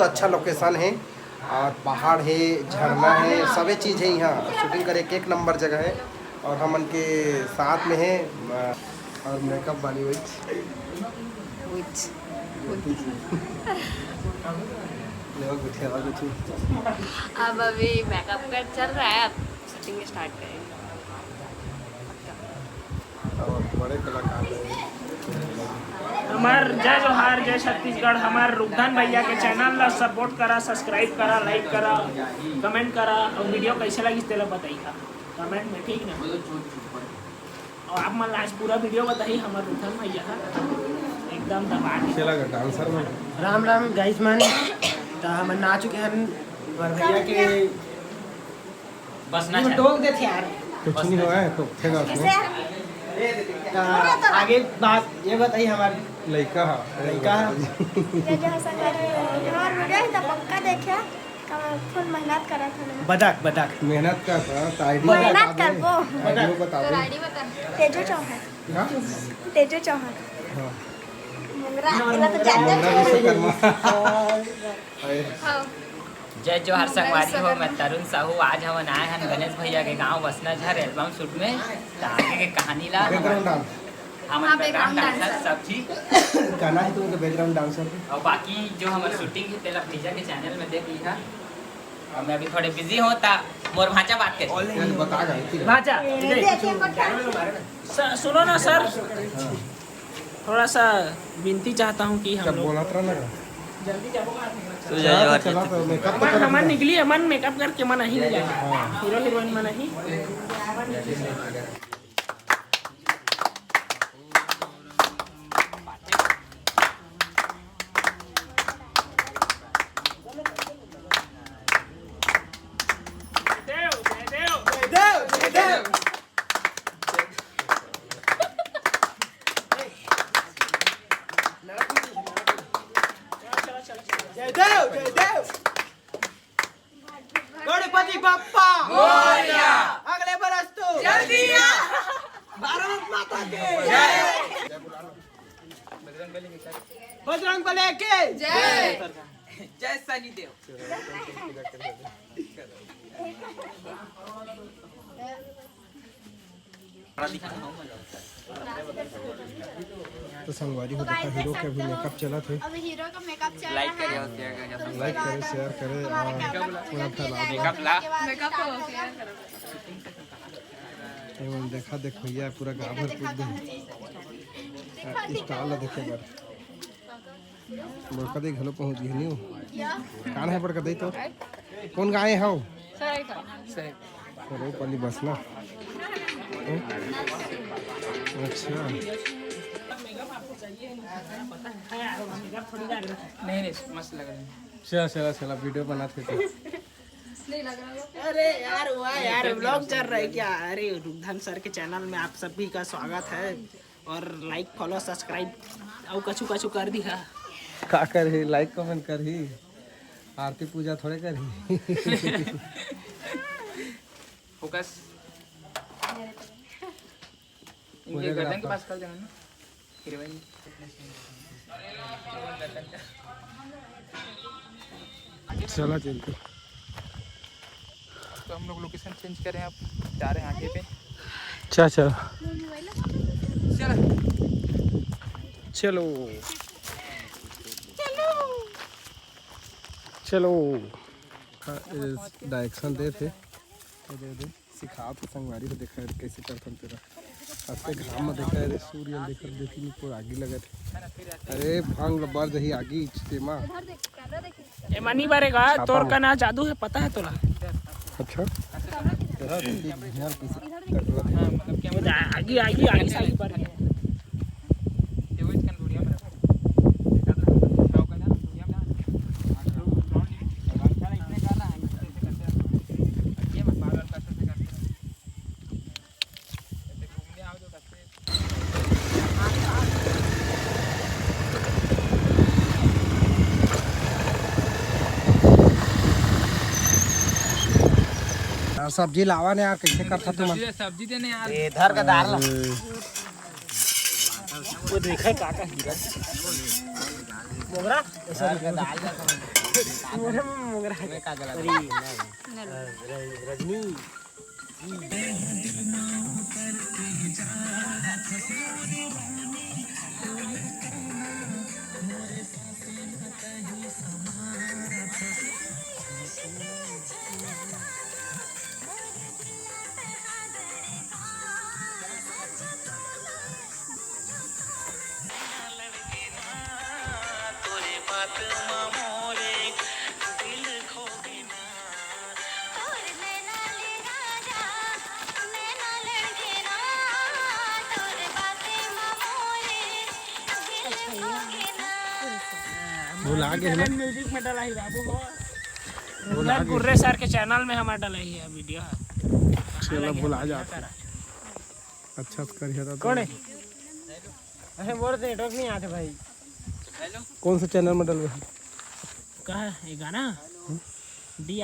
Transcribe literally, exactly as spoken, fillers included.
अच्छा लोकेशन हे और पहाड़ हे, झरना हे, सबे चीज हे इहाँ। शूटिंग करे के एक नंबर जगह हे और हमन के साथ में हे, अ, और मेकअप वाली वही। लेवा गुठिया, लेवा गुठिया। अब अभी मेकअप का चल रहा है, अब शूटिंग स्टार्ट करेंगे। और बड़े कलाकार हैं। हमार जय जोहार, जय छत्तीसगढ़। हमार रुपधन भैया के चैनल ला सपोर्ट करा, सब्सक्राइब करा, लाइक करा, कमेंट करा और वीडियो कैसे लगिस तेला बताई का कमेंट में, ठीक ना? और आप मन ला आज पूरा वीडियो बताई हमार रुपधन भैया हा एकदम दबा के। चला गा डांसर मन। राम राम गाइस मन, त हमन आ चुके हन हमार भैया के बस ना ये छा- टोक देथे यार। कुछ नहीं हुआ है तो फेंक दो। त आगे बात ये बताई हमार लइका हा। लइका हा। जय जोहार संगवारी, हमार वीडियो ही तो पक्का देखे, फुल मेहनत करत हन। बदक बदक मेहनत कर रहा तो आईडी मेहनत बता दे। करबो। आईडी बता दे। तेजो चौहान, हाँ? तेजो चौहान। हाँ। मोंगरा, एला तो जानते मोंगरा हो। विश्वकर्मा। जय जोहार संगवारी हो, मैं तरुण साहू। आज हमन आए हन गणेश भैया के गांव बसना झर एल्बम शूट में। त आगे के कहानी ला बैकग्राउंड डांस। हमन हाँ, बैकग्राउंड बैकग्राउंड डांसर डांसर। सब थी। गाना है तुमको बैकग्राउंड डांसर। और बाकी जो हमर शूटिंग है तेला टीजर के चैनल में देख लिहा। और मैं अभी थोड़े बिजी हूँ, ता मोर भांचा बात कर। बता गए। राजा, ये देखिए पक्का। स- सुनो ना सर, थोड़ा सा विनती चाहता हूँ कि हम जब लोग बोला था ना। तो जय जोहार चला तो मेकअप तो मन कर हमन दिया। निकली, हमन मेकअप करके मन ही निकली। हीरो हीरोइन मन ही। जय देव, जय देव। गणपति बप्पा मोरया। अगले बरस तो जल्दी आ। भारत माता के जय। बजरंग बली के जय। जय सनी देव। तो संगवारी हो देखा हीरो के अभी मेकअप चलत हे। अभी हीरो का मेकअप चल लाइक रहा करे है। और शेयर करे। लाइक करे, शेयर करे और पूरा फैला दे। मेकअप ला। मेकअप हो गया। एमन देखा देख भैया पूरा गाँव भर कूद दे। स्टाल देखे बर। बड़का दे घलो पहुँच गए नी। कान है बड़का दे तो? कौन गाय है हो? सरोपली बसना। अच्छा। नहीं नहीं, मस्त लग रहा है। चला चला चला वीडियो बनाते थे। अरे यार, वाह यार, व्लॉग चल रहा है क्या? अरे, रुपधन सर के चैनल में आप सभी का स्वागत है और लाइक, फॉलो, सब्सक्राइब और कछु कछु कर दिया। का करही, लाइक कमेंट करही, आरती पूजा थोड़े करही। फोकस इनके गर्दन के पास कर देना ना। हीरोइन। चला चलते। तो हम लोग लोकेशन चेंज करें, अब जा रहे हैं आगे पे। चल चल। चला। चलो। चलो। हाँ, डायरेक्शन दे थे। दे दे। सिखात हे संगवारी हो, देखा कैसे करथन तेला। अतके घाम में देखा रे, सूर्य देखा देखी नहीं कोई आगी लगत हे। अरे भांग ल बर जही आगी तेमा। ए मनी बारे का तोर का ना जादू है, पता है तोला? अच्छा। तेरा देखी घियाल कैसे टकरा थे। आगी आगी आगी आगी बढ़ गया। यार सब्जी लावा ने यार, कैसे करथा तुमन? सब्जी देने यार। इधर का दाल वो देखा है काका हीरा मोगरा। इधर का दाल। मोर मोंगरा है। अरे, रजनी। भुला गे ना। म्यूजिक में डला ही बाबू हो। भुला गे। गुर्रे सर के चैनल में हमार डला ही है वीडियो। चलो, भुला जा। अच्छा से करिए तो। कौन है? अरे, मोर से नेटवर्क नहीं आते भाई। कौन सा चैनल में डलवे? कहा ये गाना? डी